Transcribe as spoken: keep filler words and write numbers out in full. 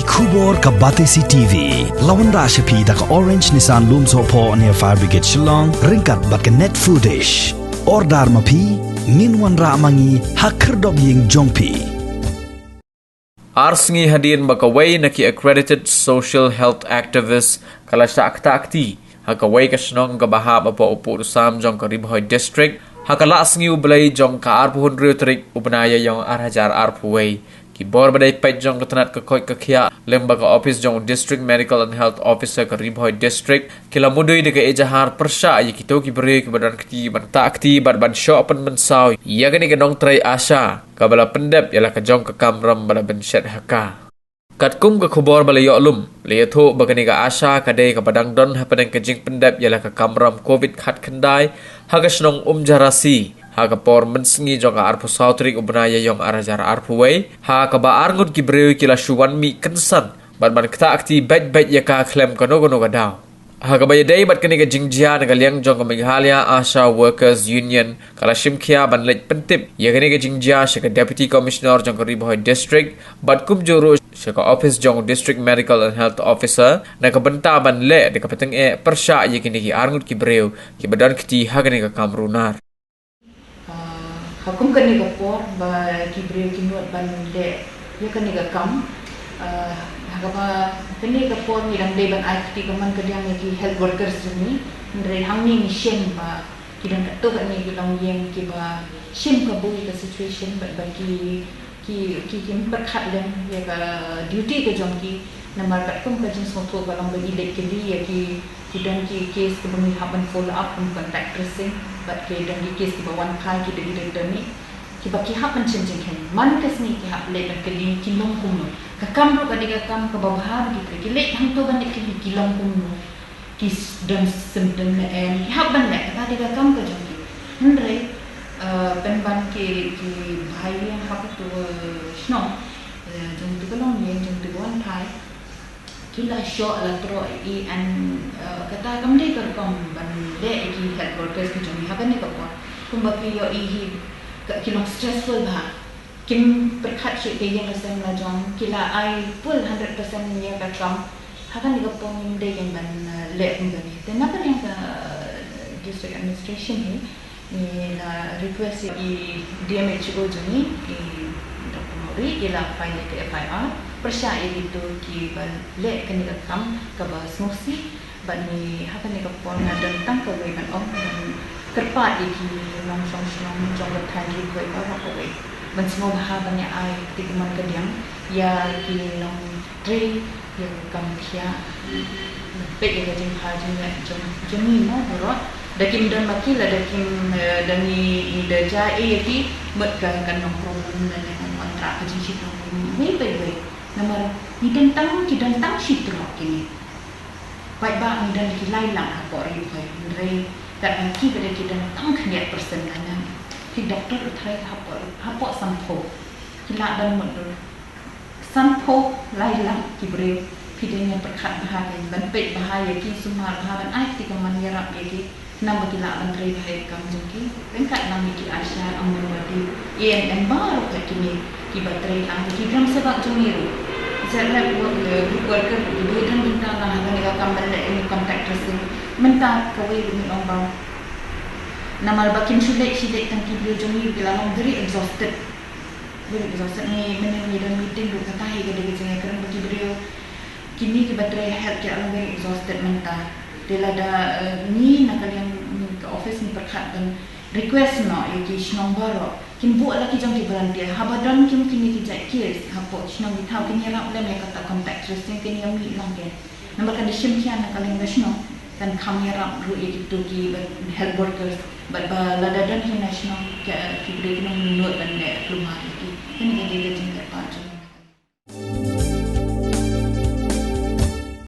Khubor ka Batesi T V la wanrah sha phi da ka Orange Nissan Lumsohphoh near Fire Brigade Shillong, ryngkat bad ka Net Foodish. Order ma phi, ngin wanrah ma ngi ha khyrdop ïing jong phi. Ar sngi hadien ba kawei na ki accredited social health activist ka la shah ktah kti ha kawei ka shnong kaba hap hapoh u pud u sam jong ka Ri Bhoi District, ha ka Lah Sngi U Blei jong ka arphew hynriew tarik u bnai Ïaïong ar hajar arphew wei, ki bor ba dei peit jong ka tnat ka koit ka khiah lem bad ka ophis jong u District Medical and Health Officer ka Ri Bhoi District, ki la mudui da ka ejahar pyrshah ïa kito ki briew kiba don kti ban ktah kti bad ban shoh pynmynsaw ïa kane ka nongtrei ASHA kaba la pyndep ïa la ka jong ka kamram ba la bynshet ha ka. Katkum ka khubor ba la ïoh lum, la ïathuh ba kane ka ASHA ka dei kaba dang don hapdeng ka jingpyndep ïa la ka kamram covid khatkhyndai ha ka shnong Umjarasi ha ka por mynsngi jong ka arphew saw tarik u bnai Ïaïong ar hajar arphew wei, ha kaba arngut ki briew ki la shu wan mih kynsan bad ban ktah kti beit beit ïa ka khlem kano kano ka daw. Ha kaba ïadei bad kane ka jingjia, na ka liang jong ka Meghalaya ASHA Workers Union ka la shim khia ban leit pyntip ïa kane ka jingjia sha ka Deputy Commissioner jong ka Ri Bhoi District bad kumjuh ruh sha ka ophis jong u District Medical and Health Officer na ka bynta ban leh da ka pateng eh pyrshah ïa kine ki arngut ki briew kiba don kti ha kane ka kam runar. Ah, ha kum kane ka por ba ki briew ki nud ban leh ïa kane ka kam. Ah, ha kaba kane ka por ngi dang dei ban ai kti ka man ka diang ïa ki health workers jong ngi. Hynrei hangne ngi shem ba ki don katto katne ki longïing kiba shim kabu ïa ka situation bad ba ki ki, ki, kim pyrkhat lem ïa ka duty ka jong ki. Namar katkum ka jingsngewthuh ka long ba i leit kylli ïa ki, ki don ki case kiba ngi hap ban follow up kum contact tracing, bad ki don ki case kiba wan phai ki da ki don don ni, kiba ki hap ban shim jingkheiñ. Man ka sngi ki hap leit ban kylli ki long kumno. Ka kam ruh ka dei ka kam kaba bha ba ki trei, ki leit hangto ban leit kylli ki long kumno. Ki s-, don symptom ne em, ki hap ban leh, kata dei ka kam ka jong ki. Hynrei, eh, pynban ki, ki bhai ïing ha katu, eh, shnong, eh, jong tu ka longïing, jong tu ka wan phai, ki la shoh la troh i an, eh, kata kam dei ka rukom ban leh ïa ki health workers ki jong ngi ha kane ka por. Kumba phi ïohi hi, ka, ki long stressful bha. Kim pyrkhat shuh ka ïing ka sem la jong, ki la ai full hundred percent ïa ka kam. Ha kane ka por ngim dei kein ban, eh, leh kum kane. Te na ka liang ka, eh, district administration hi, ngi la request ïa i D M H O jong ngi, i Doctor Mawrie, i la file ïa ka F I R pyrshah ïa kito kiba leh kane ka kam kaba sngewsih. Bad ngi ha kane ka por nga don tang kawei ban ong, ban kyrpad ïa ki nongshong shnong jong ka thaiñ Ri Bhoi baroh kawei ban sngewbha ban ïa ai kti ka man ka diang ïa ki nongtrei ïa ka kam thiah. Peit ïa ka jingbha jingeh jong, jong ngi mo baroh. Da kim don ma ki lada kim, eh, da ngi, ngi da jia ei ïa ki, mut ka kan long problem lane kan wanrah ka jingshitom iwei pa iwei. Namar ngi don tang, ki don tang shi trok kine. Paidbah ngi don da ki lai lak hapoh Ri Bhoi, hynrei katba ki ba dei ki don tang khyndiat percent lane. Phi doktor u tharai hapoh, hapoh sanphew. Ki lah ban mutdur. Sanphew lai lak ki briew. Phi dei ngan pyrkhat bha kein, ban peit bha ïa ki, sumar bha, ban ai kti kamon ïarap ïa ki. Namar ki lah ban trei bha ïa ka kam jong ki. Ryngkat lang ïa ki ASHA, Anganwadi, A N M baroh kine kiba trei lang, ki gram sebak jong ngi ruh. Ki self help group, eh, group worker ruh, ki don bynta lang ha kane ka kam ban leh ïa kane contact tracing. Mynta kawei ruh ngi ong ba namar ba kim shu leit, shu leit tang ki briew jong ngi ki la long very exhausted. Very exhausted. Ngi mynne ngi don meeting ruh, kata hi ka dei ka jingïakren ba ki briew kine kiba trei health ki la long very exhausted mynta. Te lada, eh, ngi na ka liang, ngi ka office ngi pyrkhat ban request noh ïa ki shnong baroh kin buh la ki jong ki volunteer. Haba don kim kine ki jait case hapoh shnong ki thaw, kin ïarap lem ïa kata contact tracing, kin ïa mih lang kein. Namar kan da shim khia na ka liang ka shnong, kan kham ïarap ruh ïa kito ki ba health workers. Bad ba lada don hi na shnong, ki, ki briew ki nang nud ban leh kulmar ïa ki. Kane ka dei ka jingkyrpad.